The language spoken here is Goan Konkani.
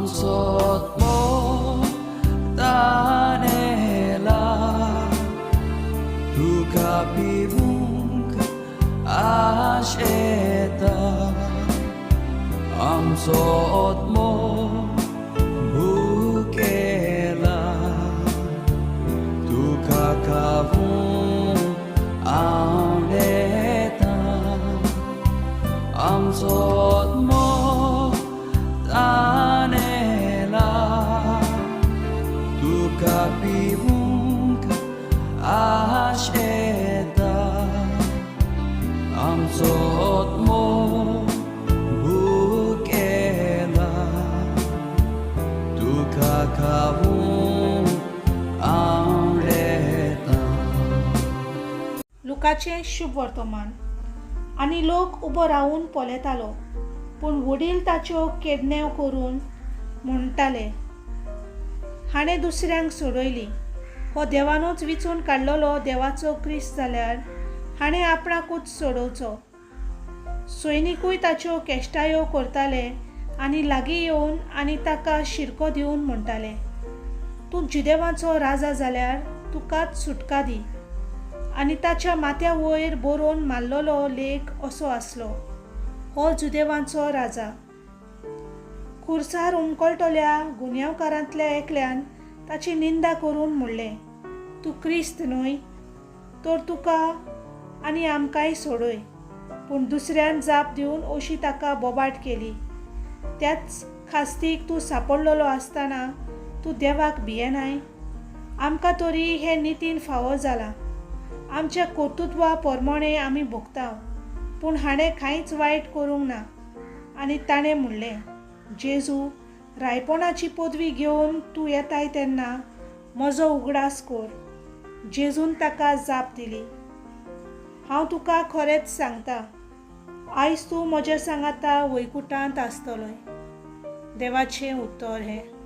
आमचो आत्मो तानेला तुका पिवूंक आशेता आमचो आत्मो भुकेला तुका खावूंक आवडेता आमचो आत्मो तानेला तुका पिवूंक आशेता आमचो आत्मो भुकेला तुका खावूंक आवडेता. लुकाचें शुभ वर्तमान. आनी लोक उबो रावून पळयतालो, पूण वडील ताच्यो केदण्यो करून म्हणटाले, हाणें दुसऱ्यांक सोडयली, हो देवानूच विचून काडलेलो देवाचो क्रिस्त जाल्यार हाणें आपणाकूच सोडोवचो. सैनिकूय ताच्यो केश्टायो करताले आनी लागीं येवन आनी ताका शिरको दिवन म्हणटाले, तूं जुदेवांचो राजा जाल्यार तुकाच सुटका दी. आनी ताच्या माथ्या वयर बरोवन मारलेलो लेख असो आसलो, हो जुदेवांचो राजा. खुर्सार उमकळटल्या गुन्यांवकारांतल्या एकल्यान ताची निंदा करून म्हणलें, तूं क्रिस्त न्हय तर तुका आनी आमकांय सोडय. पूण दुसऱ्यान जाप दिवन अशी ताका बोबाट केली, त्याच खास्तीक तूं सांपडलेलो आसतना तूं देवाक भियेनाय? आमकां तरी हें नितीन फावो जालां, आमच्या कर्तृत्वा प्रमाणें आमी भोगता, पूण हाणें कांयच वायट करूंक ना. आनी ताणें म्हणलें, जेजू, रायपणाची पदवी घेवन तूं येताय तेन्ना म्हजो उगडास कर. जेजून ताका जाप दिली, हांव तुका खरेंच सांगता, आयज तूं म्हज्या सांगाता वैकुटांत आसतलोय. देवाचें उतर हें.